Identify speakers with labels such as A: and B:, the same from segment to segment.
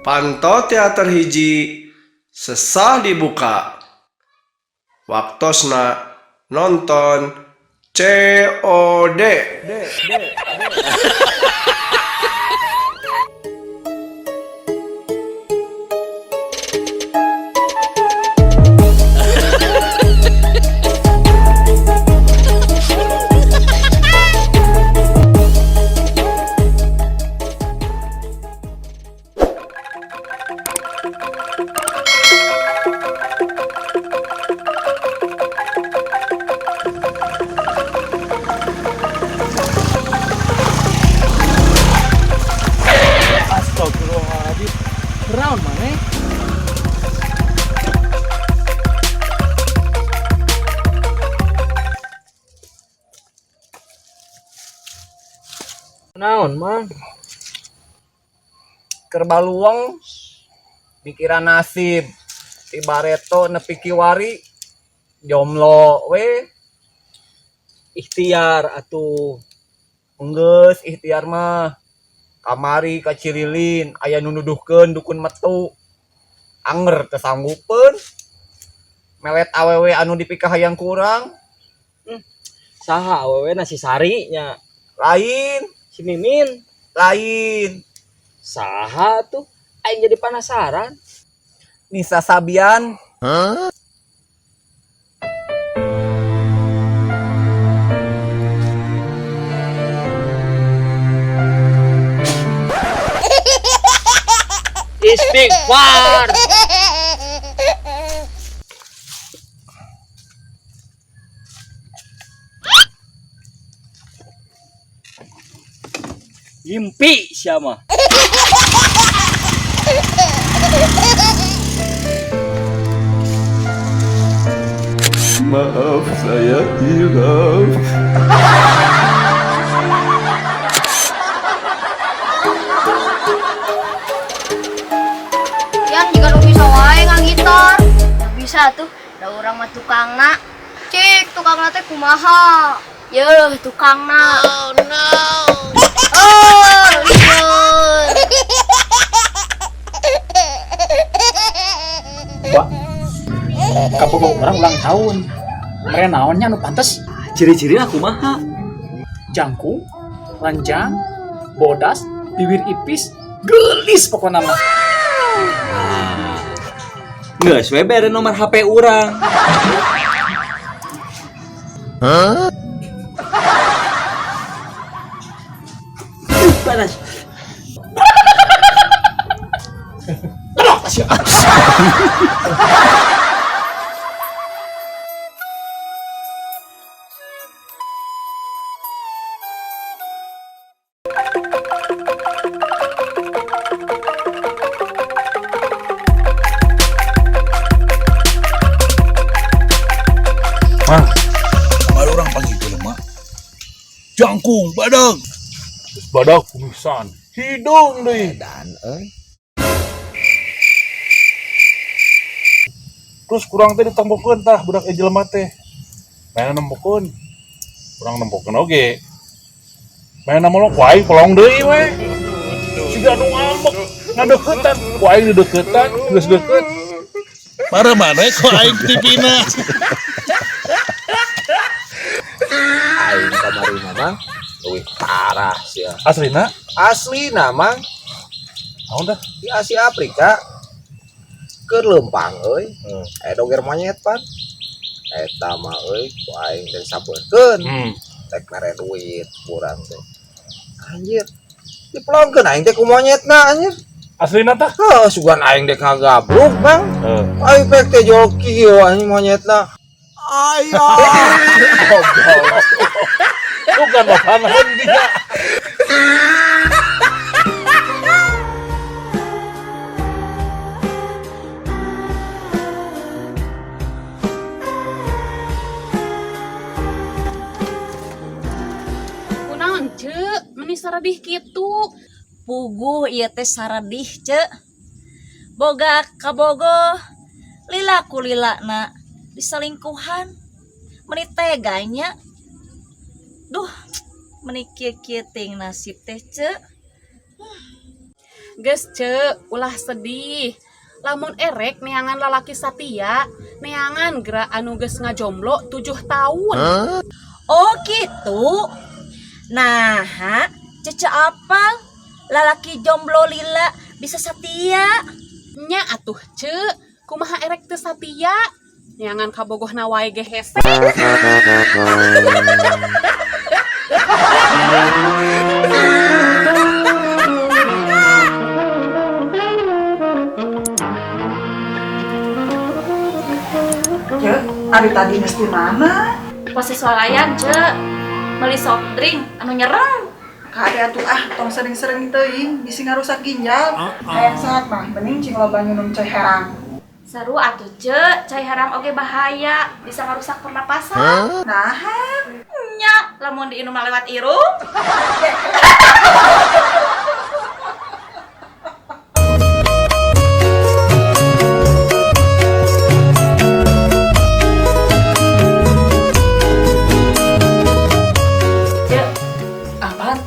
A: Panto teater hiji sesah dibuka. Waktosna nonton COD.
B: Astagfirullahaladzim. Kunaon maneh?
C: Naon, Mang?
B: Keur baluang pikiran nasib ti bareto nepi kiwari jomblo we.
C: Ikhtiar atuh.
B: Enggeus ikhtiar mah. Kamari ka Cililin aya nu nuduhkeun dukun metu. Anger teu sanggupeun. Melet awewe anu dipikahayang kurang.
C: Saha awewe na si Sari nya?
B: Lain.
C: Si Mimin.
B: Lain.
C: Saha tuh? Aing jadi penasaran.
B: Nisa Sabian.
C: Huh? Istighfar. Ngimpi siapa?
A: Maaf saya hilaf.
D: Yang jika lu bisa wae ngangitar. Ya bisa tuh, da urang mah tukangna. Cik, tukangna teh kumaha? Yeuh, tukangna. Oh no. Oh, lieur.
E: Wah, kabogoh urang ulang tahun. Mere naonnya nu pantes?
C: Ciri-cirina kumaha?
E: Jangkung, ranjang, bodas, bibir ipis, geulis pokona mah.
C: Geus we bere nomor HP urang.
A: Hah?
C: Panas.
F: Mang, kemarin orang panggil jelema. Jangkung badag. Terus badag kumisan. Hidung deui.
B: Edan euy.
F: Terus kurang teh ditempokeun tah budak jelema teh. Mainan nempokeun. Urang nempokeun oge. Mainan molong ku aing pelong deui we. Siga nu ngambek ngadeukeutan ku aing dideuketan geus deukeut.
G: Para mana kok aing tipina?
B: Aing kamari mah, Mang. Leuwih parah sia.
F: Aslina?
B: Aslina, Mang.
F: Naon tah?
B: Di Asia Afrika keur leumpang euy. Aya doger monyet pan. Eta mah euy ku aing teh disampeurkeun. Rek mere duit kurang teh. Anjir. Dipelongkeun aing teh ku monyetna anjir.
F: Aslina tah?
B: Heuh, sugan aing dek ngagabruk, Bang. Aing pek teh jol kieu anjing monyetna. Aya. Goblok.
F: Bukan bapak naon dia.
H: Kunaon, Cek? Meni saradih kitu.
I: Puguh ieu teh saradih, Cek. Boga kabogoh, lila ku lilana disalingkuhan. Meni tega nya. Duh, meni kieu-kieu teuing nasib teh, Cek.
H: Geus Ceu, ulah sedih. Lamun erek neangan lalaki satia, neangan geura anu geus ngajomblo 7 tahun.
I: Oh gitu. Nah, Cece apal lalaki jomblo lila bisa satia.
H: Nya atuh Ceu, kumaha erek teu satia? Neangan kabogohna wae ge hese.
J: Cek, ari tadi geus di mana?
K: Posisi swalayan, Cek. Beli soft drink anu nyereng.
J: Kade atuh ah, tong sering-sering teuing, bisi ngarusak ginjal. Hayang sehat mah, mending cing loba nginum cai herang.
K: Seru atuh, Cek. Cai herang oge bahaya, bisa ngarusak pernapasan.
J: Nah,
K: nya, lamun diinum lewat irung.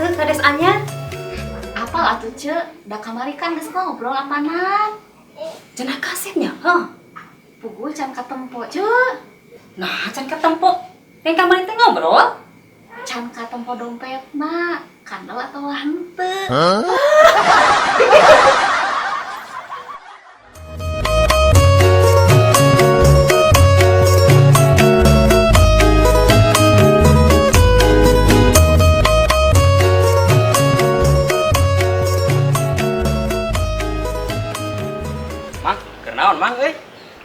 K: Kades anyar. Apal atuh Ceu, da kamari kan geus ngobrol apanan. Cenah kasepnya, heuh. Puguh can katempo Ceu.
I: Nah, can katempo. Yang kamari teh ngobrol?
K: Can katempo dompetna, kandel atawa henteu.
C: Kenaon mang euy?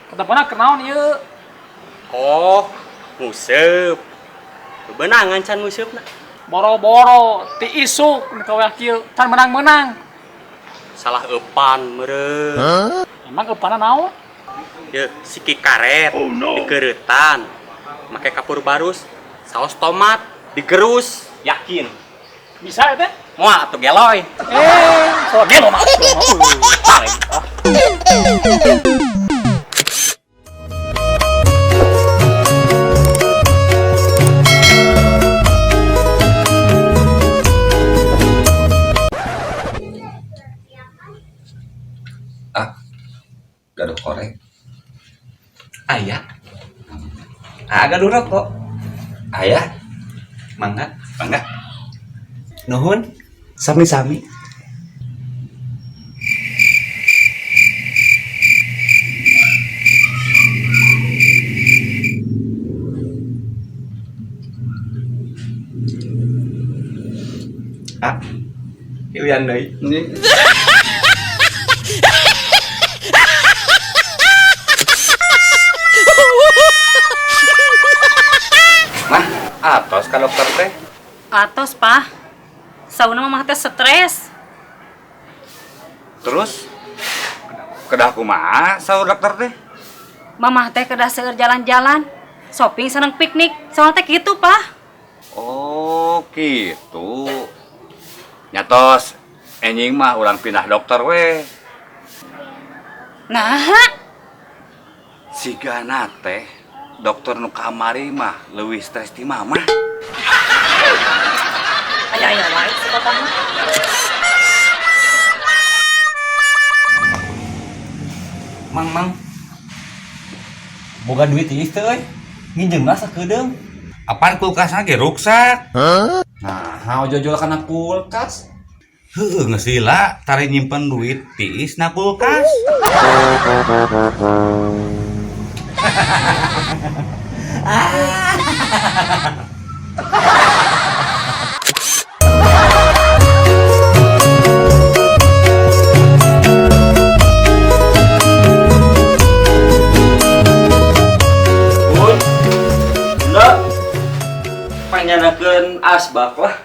E: Ketepona kenaon ieu?
C: Oh, nguseup. Bebenangan can nguseupna.
E: Boro-boro ti isuk nu kaweah kieu can menang-menang.
C: Salah eupan meureun.
E: Emang eupanna naon?
C: Yeuh, siki karet,
E: oh, no.
C: Dikereutan. Make kapur barus, saus tomat, digerus, yakin.
E: Bisa teh?
C: Moal atuh geloy.
E: So gelo mah.
L: Ah, gaduh korek. Ayah. Ah, gaduh rokok. Ayah. Mangga, mangga. Nuhun. Sami-sami. Ah, Ilian deui. Mah, atos ka dokter teh?
I: Atos, Pak. Sauna mamah teh stres.
L: Terus kedah kumaha saur dokter teh?
I: Mamah teh kedah seueur jalan-jalan, shopping sareng piknik. Soalnya teh kitu, Pak.
L: Oh, gitu. Nyatos enjing mah urang pindah dokter we.
I: Nah,
L: sigana teh dokter nu kamari mah leuwih stres ti mamah.
I: Aya-aya wae si papa mah.
M: Mang, mang. Boga duit ieu teh euy. Nginjeumna sakedeung.
L: Apaan kulkasna ge ruksak?
M: Nah, ojol-ojol kana kulkas.
L: Heueuh geus lila tare nyimpen duit tiis na kulkas.
C: Bun. Bunda. Panyanakeun asbak lah.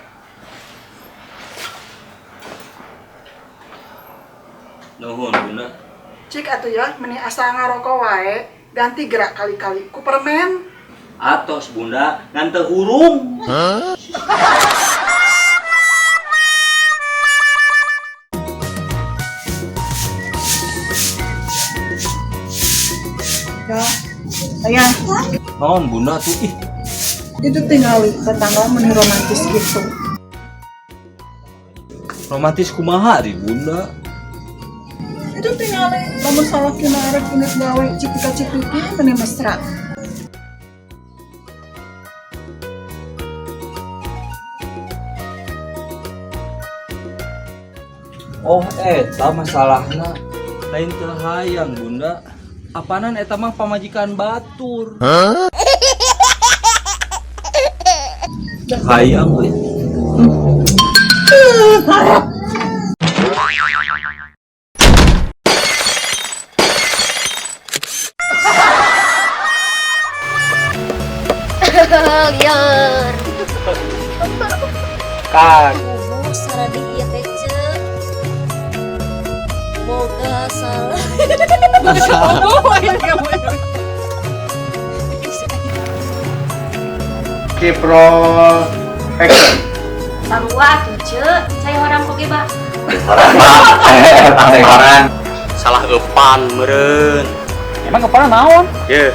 C: Nuhun, Bunda.
J: Cik atuh ya, meni asa ngarokok wae, ganti gerak kali-kali ku permen.
C: Atos, Bunda, ngan teu hurung.
J: Ya, ayah.
M: Naon Bunda tuh ih.
J: Itu tinggali tetangga meni romantis gitu.
M: Romantis kumaha di bunda.
J: Itu tingali lamun salakina arek indit gawe cipika-cipiki meni mesra.
M: Oh eta masalahna lain teu hayang bunda. Apanan eta mah pamajikan batur. Hayang euy.
D: Liar.
M: Kan.
D: Puguh saradih ieu teh Ceu. Boga salah.
A: Keep roll action.
K: Sarua atuh Ceu, cai horang oge ba.
C: Orang salah eupan meureun.
E: Emang kepala naon?
C: Ye.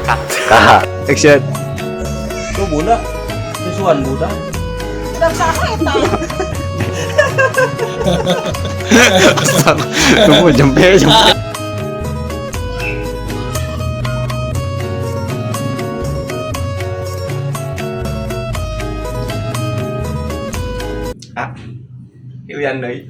C: Cut.
A: Action.
M: Tuh bunda, susuan bunda.
J: Budak saha eta?
A: Tunggu jempe jempe. Ah, Ilian deui.